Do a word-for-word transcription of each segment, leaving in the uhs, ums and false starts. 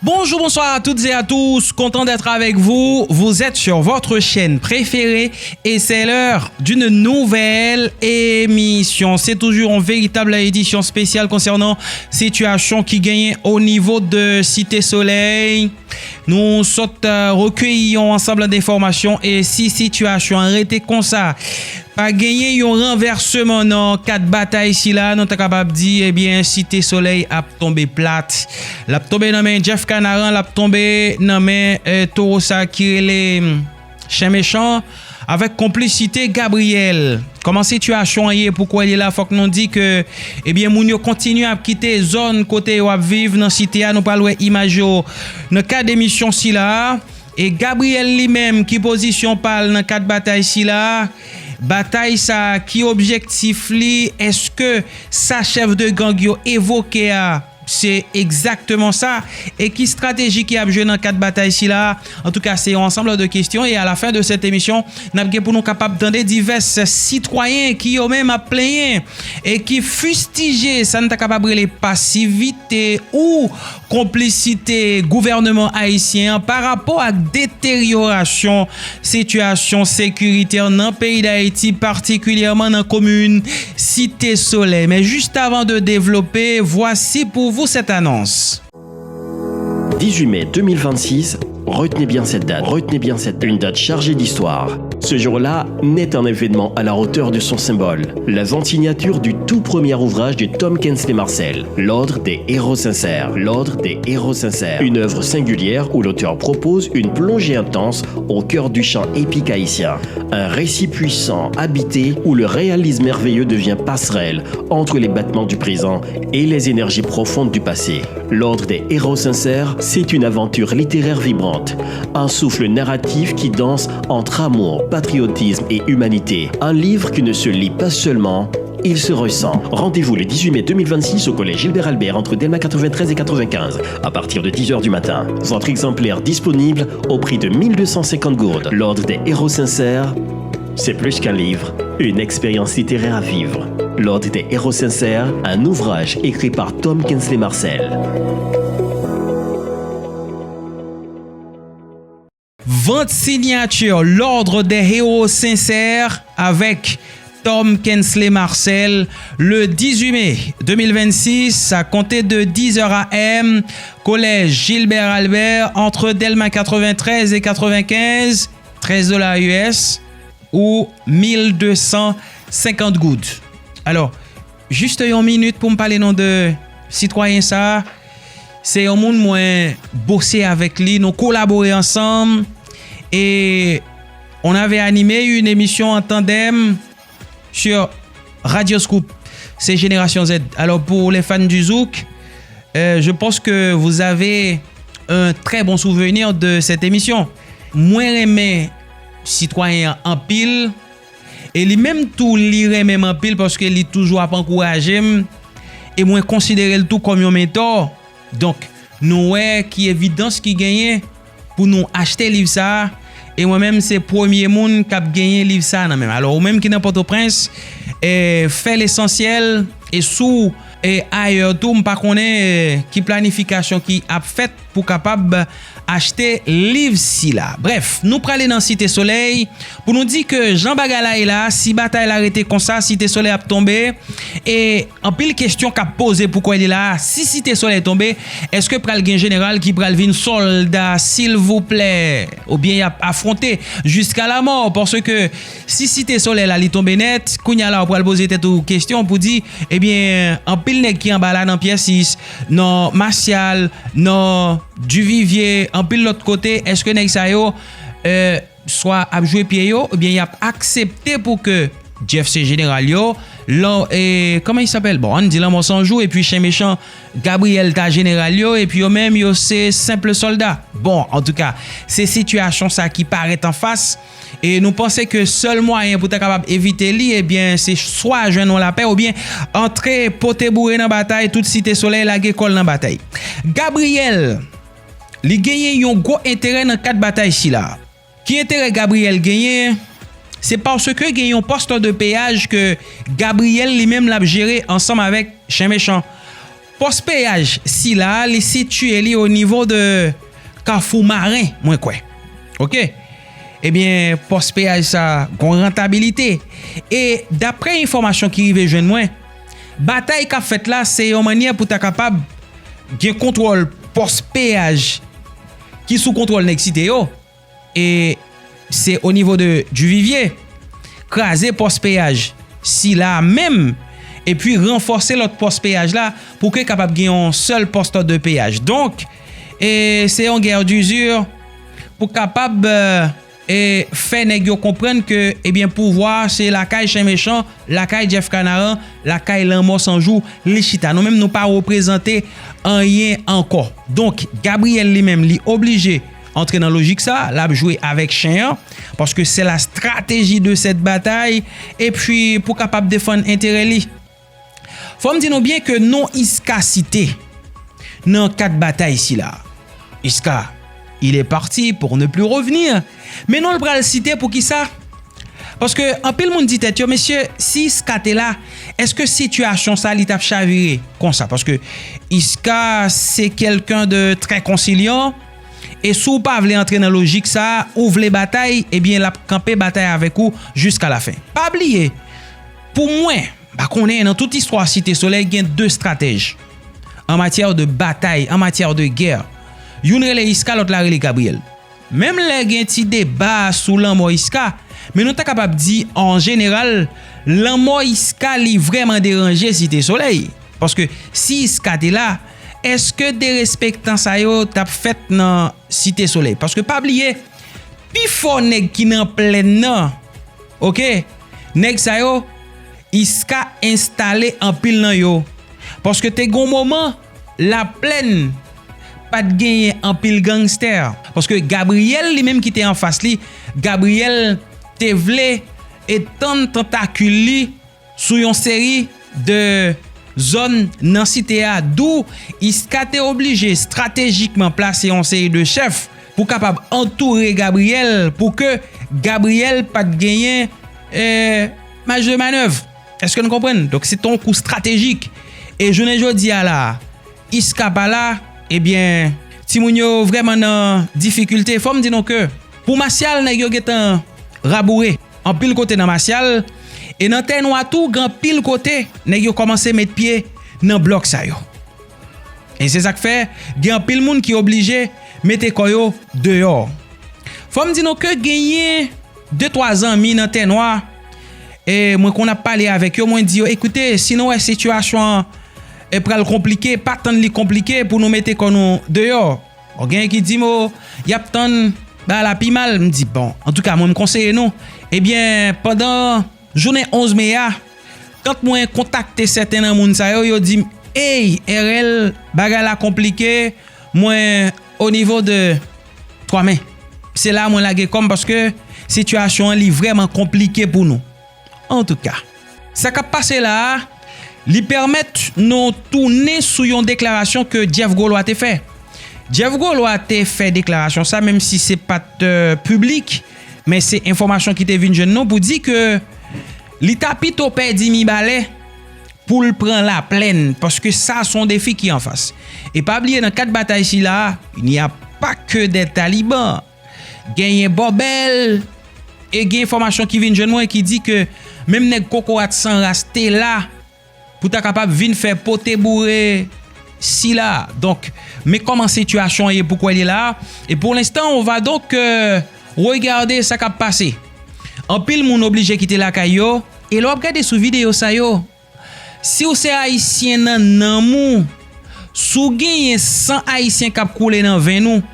Bonjour, bonsoir à toutes et à tous, content d'être avec vous. Vous êtes sur votre chaîne préférée et c'est l'heure d'une nouvelle émission. C'est toujours une véritable édition spéciale concernant situation qui gagne au niveau de Cité Soleil. Nou sot, euh, recueillir un ensemble d'informations et si situation arrêté comme ça, pa genyen yon ranvèsman nan kad batay sila, nou ta kapab di, ebyen, Site Solèy ap tonbe plat. L ap tonbe nan men Jeff Canaran, l ap tonbe nan men, eh, towo sa ki rele, hmm, Chen Mechan, avèk konplisite Gabriel. Kòman sitiyasyon an ye pou kwè li la, fòk nou di ke, ebyen, moun yo kontinye ap kite zòn kote yo ap viv nan site a. Nou pral wè imaj yo nan kad emisyon sila a. E Gabriel li menm, ki pozisyon pa l nan kad batay sila a? Batay sa a, ki objektif li? Èske sa chèf de gang yo evoke a, se egzakteman sa? E ki estrateji ki ap jwe nan kad batay sila a? Antouka, se yon ansanm de kesyon. E a la fen de sèt emisyon, n ap gen pou nou kapab tande divès sitwayen ki yo menm ap plenyen e ki fistije sa n ta kapab rele pasivite ou konplisite gouvènman ayisyen an pa rapò ak deteryorasyon sitiyasyon sekiritè nan peyi Dayiti, patikilyèman nan komin Site Solèy. Men jis avan de devlope, vwasi pou vou sèt anons. dix-huit mai deux mille vingt-six, retenez bien cette date, retenez bien cette date, une date chargée d'histoire. Ce jour-là naît un événement à la hauteur de son symbole, la signature du tout premier ouvrage de Tom Kinsley Marcel, L'Ordre des Héros Sincères, L'Ordre des Héros Sincères, une œuvre singulière où l'auteur propose une plongée intense au cœur du chant épique haïtien, un récit puissant, habité, où le réalisme merveilleux devient passerelle entre les battements du présent et les énergies profondes du passé. L'Ordre des Héros Sincères, c'est une aventure littéraire vibrante, un souffle narratif qui danse entre amour, patriotisme et humanité. Un livre qui ne se lit pas seulement, il se ressent. Rendez-vous le dix-huit mai deux mille vingt-six au collège Gilbert Albert entre Delma quatre-vingt-treize et quatre-vingt-quinze, à partir de dix heures du matin. Votre exemplaire disponible au prix de mille deux cent cinquante gourdes. L'Ordre des Héros Sincères, c'est plus qu'un livre, une expérience littéraire à vivre. L'Ordre des Héros Sincères, un ouvrage écrit par Tom Kinsley Marcel. Vente signature, L'Ordre des Héros Sincères avec Tom Kinsley Marcel, le dix-huit mai deux mille vingt-six, à compter de dix heures A M, collège Gilbert Albert, entre Delma quatre-vingt-treize et quatre-vingt-quinze, treize dollars U S ou mil de san senkant goud. Alò, jis yon minit pou m pale non de sitwayen sa a. Se yon moun mwen bose avèk li, nou kolabore ansanm e on avait animé une émission en tandem sur Radio Scoop. C'est Génération Z. Alors pour les fans du zouk, euh, je pense que vous avez un très bon souvenir de cette émission. Mwen renmen sitwayen an anpil e li menm tou li renmen m anpil paske li toujou ap ankouraje m e mwen konsidere l tou kòm yon mentò. Donk, nou wè ki evidans ki genyen pou nou achte liv sa a. E mwen menm, se premye moun k ap genyen liv sa a nan men m. Alò, ou menm ki nan Pòtoprens, e, fè lesansyèl, e si w, e, ayè tou, m pa konnen, e, ki planifikasyon ki ap fèt pou kapab achte liv sila. Brèf, nou prale nan Site Solèy pou nou di ke jan bagay la ye la, si batay la rete konsa, Site Solèy ap tonbe. E anpil kesyon k ap poze pou kwè li la, si Site Solèy tonbe, èske pral gen jeneral ki pral vin sòlda, silvouplè, oubyen y ap afwonte jiska lamò? Paske si Site Solèy la li tonbe nèt, kounye a la ou pral poze tèt ou kesyon pou di, ebyen, anpil nèg ki anba la nan Pyè sis, nan Masyal, nan Divivye, anpil lòt kote, èske nèg sa yo, e, swa ap jwe pye yo, oubyen y ap aksepte pou ke Jeff se jeneral yo, lan, e, comment il s'appelle? Bon, ann di Lanmò San Jou, epi Chen Mechan, Gabriel ta jeneral yo, epi yo menm, yo se senp sòlda. Bon, antouka, se sitiyasyon sa ki parèt anfas, e nou panse ke sèl mwayen pou ta kapab evite li, ebyen, se swa jwenn yon lapè, oubyen antre pote boure nan batay, tout Site Solèy lage kò l nan batay. Gabriel, li genyen yon gwo enterè nan kad batay sila. Ki enterè Gabriel genyen? Se paske gen yon pòs de peyaj ke Gabriel li menm l ap jere ansanm avèk Chen Mechan. Pòs peyaj sila a, li sitiye li o nivo de Kafou Maren, mwen kwè. Oke? Ebyen, pòs peyaj sa gon rantabilite. E daprè enfòmasyon ki rive jwenn mwen, batay k ap fèt la, se yon mannyè pou ta kapab gen kontwòl pòs peyaj ki sou kontwòl nèg Site yo. E se o nivo de Duvivier, kraze pòs peyaj sila a menm, epi ranfòse lòt pòs peyaj la pou ke kapab gen yon sèl pòs de peyaj. Donk, e se yon guerre d'usure pou kapab, e, e fè nèg yo konprann ke, ebyen, pouvwa a se lakay chen mechan, lakay Jeff Kanaran, lakay lanmò san jou, li chita. Nou menm, nou pa reprezante anyen ankò. Donk, Gabriel li menm, li oblije antre nan lojik sa, l ap jwe avèk chen an, paske c'est la stratégie de cette bataille, epi pou kapab defann enterè li. Fò m di nou byen ke non Iska site nan kad batay sila. Iska, il est parti pour ne plus revenir. Men non l pral site pou kisa? Paske anpil moun di tèt yo, mesye, si Iska te la, èske sitiyasyon sa li t ap chavire konsa? Paske Iska se quelqu'un de très conciliant, e si w pa vle antre nan lojik sa, ou vle batay, ebyen l ap kanpe batay avèk ou jiska lafen. Pa bliye, pou mwen, m pa konnen, nan tout istwa Site Solèy, gen de stratèj an matyè de batay, an matyè de gè. Youn rele Iska, lòt la rele Gabriyèl. Menm lè gen ti deba sou lanmò Iska, men nou ta kapab di, an jeneral, lanmò Iska li vrèman deranje Site Solèy. Paske si Iska te la, èske derespektan sa yo t ap fèt nan Site Solèy? Paske pa bliye, pifò nèg ki nan plèn nan, oke, nèg sa yo, Iska enstale anpil nan yo. Paske te gon moman, Laplèn pa t genyen anpil gangstè. Paske Gabriyèl, li menm ki te anfas li, Gabriyèl te vle etann tantakil li sou yon seri de zòn nan site a, dou Iska te oblije estratejikman plase yon seri de chèf pou kapab antoure Gabriyèl, pou ke Gabriyèl pa t genyen, eh, maj de manèv. Èske n konprann? Donk, se te yon kou estratejik. E jounen jodi a la, Iska pa la, ebyen, timoun yo vrèman nan difikilte. Fò m di nou ke pou Masyal, nèg yo gentan raboure anpil kote nan Masyal, e nan Tènwa tou, gen anpil kote, nèg yo kòmanse met pye nan blòk sa yo. E se sa k fè, gen anpil moun ki oblije mete kò yo deyò. Fò m di nou ke genyen de twa zanmi nan Tènwa, e mwen konn ap pale avèk yo, mwen di yo, ekoute, si nou wè sitiyasyon an, e, pral konplike, pa tann li konplike pou nou mete kò nou deyò. Bon, genyen ki di m, o, y ap tann bagay la pi mal. M di, bon, antouka, mwen, m konseye nou. Ebyen, pandan jounen onz me a, kan mwen kontakte sèten nan moun sa yo, yo di m, ey, R L, bagay la konplike, mwen, o nivo de twa men. Se la mwen lage kò m paske sitiyasyon an li vrèman konplike pou nou. Antouka, sa k ap pase la a, li pèmèt nou tounen sou yon deklarasyon ke Jeff Golois te fè. Jeff Golois te fè deklarasyon sa, menm si se pa t, euh, piblik, men se enfòmasyon ki te vin jwenn nou pou di ke li ta pito pèdi Mibalè pou l pran Laplèn, paske sa se yon defi ki anfas. E pa bliye, nan kad batay sila a, il n'y a pas que des talibans. Genyen bòbèl, e gen enfòmasyon ki vin jwenn mwen ki di ke menm nèg kokorat san ras te la pou ta kapab vin fè pote boure sila. Donk, men kòman sitiyasyon an ye pou kwè li la. E pou lenstan, on va donk, euh, regarder sa k ap pase. Anpil moun oblije kite lakay yo. E lè w ap gade sou videyo sa yo, si w se Ayisyen nan nanm ou, si w genyen san Ayisyen k ap koule nan venn ou,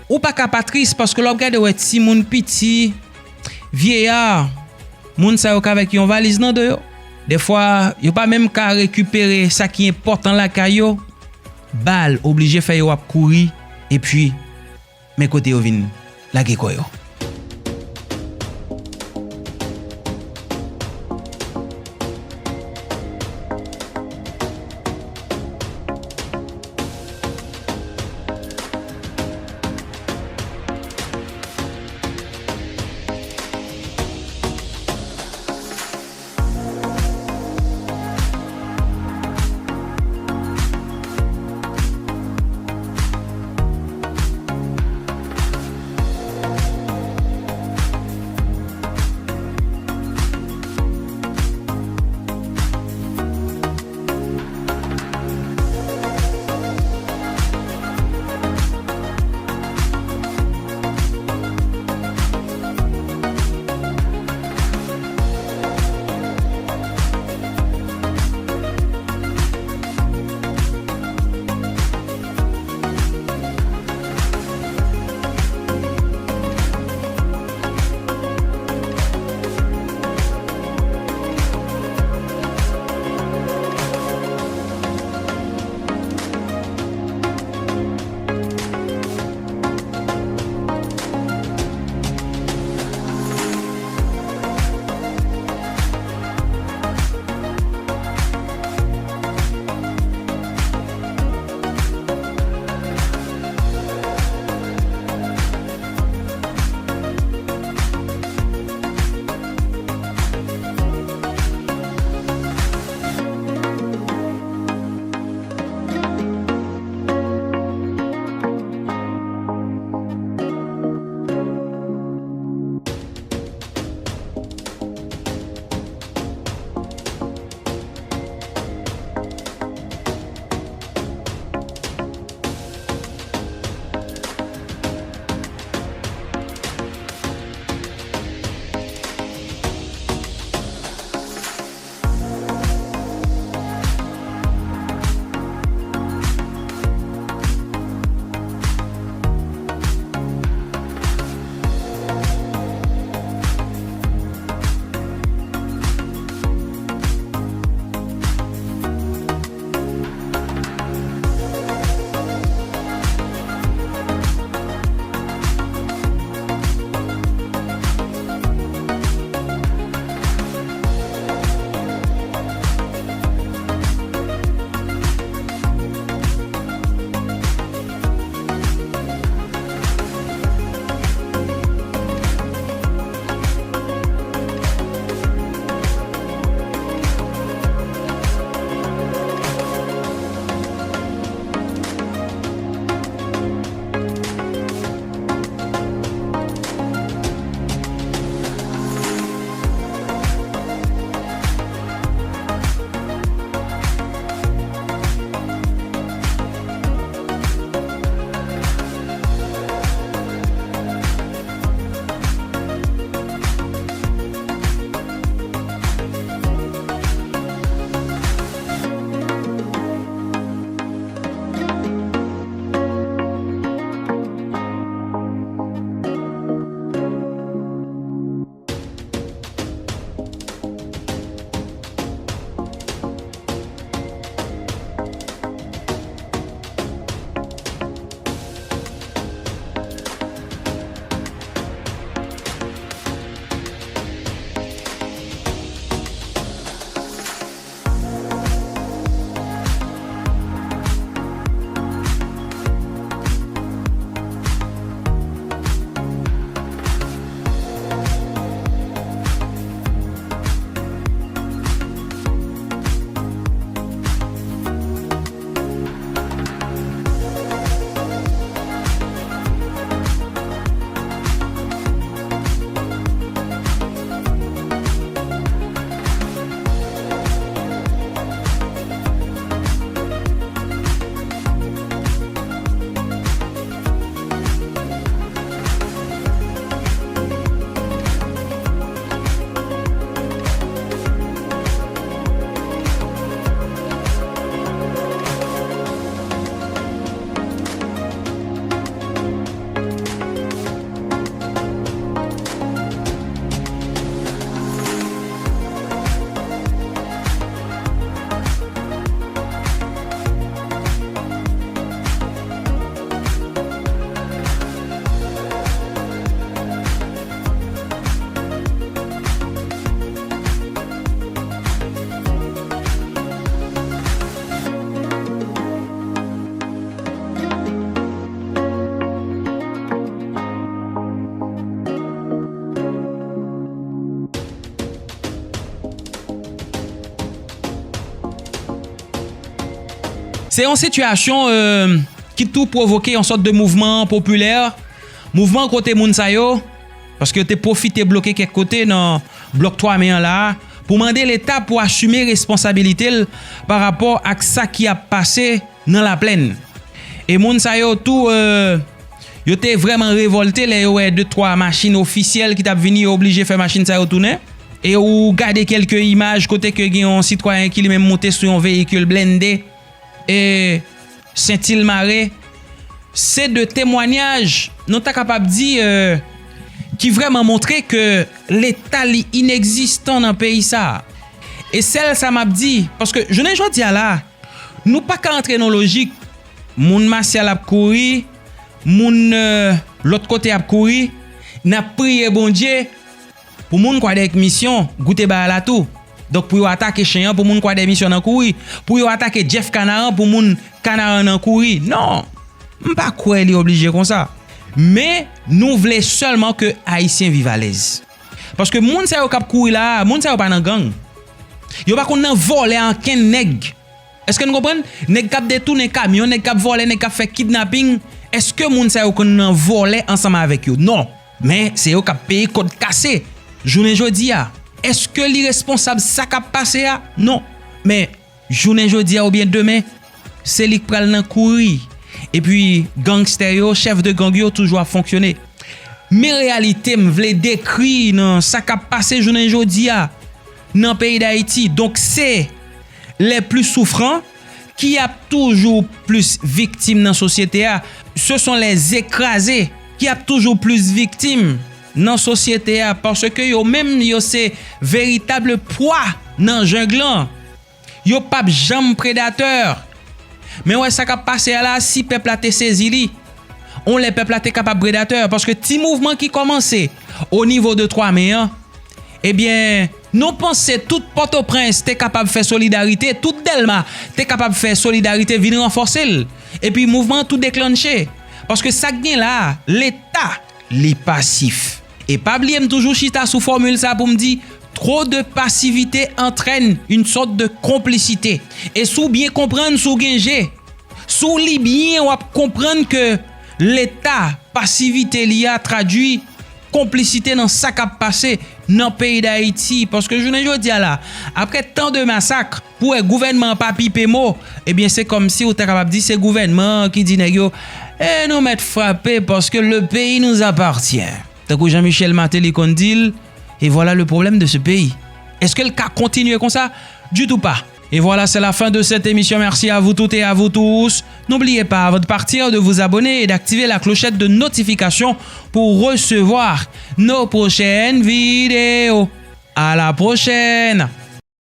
ou pa ka pa tris, paske lè w ap gade, w wè timoun piti, vyeya, moun sa yo k avèk yon valiz nan do yo. Dèfwa, yo pa menm ka rekipere sa ki enpòtan lakay yo. Bal oblije fè yo ap kouri, epi men kote yo vin lage kò yo. Se yon sitiyasyon ki tou pwovoke yon sòt de mouvman popilè, mouvman kote moun sa yo, paske yo te pwofite bloke kèk kote nan blòk twa me an la a, pou mande Leta pou asime responsabilite l pa rapò ak sa ki ap pase nan Laplèn. E moun sa yo tou, yo te vrèman revòlte lè yo wè de twa machin ofisyèl ki t ap vini, yo oblije fè machin sa yo tounen. E ou gade kèlke imaj kote ke gen yon sitwayen ki li menm moute sou yon veyikil blende e senti l mare. Se de temwanyaj, nou ta kapab di, ki vrèman montre ke Leta li inegzistan nan peyi sa a. E sèl sa m ap di, paske jounen jodi a la, nou pa ka antre nan lojik moun Masyal ap kouri, moun lòt kote ap kouri, n ap priye Bondye pou moun Kwadèy Misyon goute bagay la tou. Donk pou yo atake chen an, pou moun Kwadèy Misyon nan kouri, pou yo atake Jeff Kanaran, pou moun Kanaran nan kouri. Non, m pa kwè li oblije konsa. Men nou vle sèlman ke Ayisyen viv alèz. Paske moun sa yo k ap kouri la a, moun sa yo pa nan gang. Yo pa konn nan vòlè ankenn nèg. Èske n konprann? Nèg k ap detounen kamyon, nèg k ap vòlè, nèg k ap fè kidnaping, èske moun sa yo konn nan vòlè ansanm avèk yo? Non. Men se yo k ap peye kòd kase jounen jodi a. Èske li responsab sa k ap pase a? Non. Men jounen jodi a oubyen demen, se li k pral nan kouri. Epi gangstè yo, chèf de gang yo toujou ap fonksyone. Men reyalite m vle dekri nan sa k ap pase jounen jodi a nan peyi Dayiti. Donk se les plus souffrants ki ap toujou plis viktim nan sosyete a. Ce sont les écrasés ki ap toujou plis viktim nan sosyete a, paske yo menm yo se veritab pwa nan jeng lan. Yo p ap janm predatè. Men wè sa k ap pase a la, si pèp la te sezi li, on lè pèp la te kapab predatè, paske ti mouvman ki kòmanse o nivo de twa me an, ebyen, nou panse tout Pòtoprens te kapab fè solidarite, tout Dèlma te kapab fè solidarite vin ranfòse l. Epi mouvman an tou deklanche. Paske sa k gen la a, Leta, li pasif. E pa bliye m toujou chita sou fòmil sa pou m di, trop de passivité entraîne une sorte de complicité. E si w byen konprann, si w gen je, si w li byen, w ap konprann ke Leta, pasivite li a tradui konplisite nan sa k ap pase nan peyi Dayiti. Paske jounen jodi a la, apre tan de masak, pou wè gouvènman an pa pipe mo, ebyen se kòmsi ou ta kapab di se gouvènman an ki di nèg yo, e nou mèt frape paske le pays nous appartient. Tankou Jean Michel Martelly konn di l, et voilà le problème de ce pays. Èske l ka kontinye konsa? Ditou pa. Et voilà, c'est la fin de cette émission. Merci à vous toutes et à vous tous. N'oubliez pas, avant de partir, de vous abonner et d'activer la clochette de notification pour recevoir nos prochaines vidéos. À la prochaine!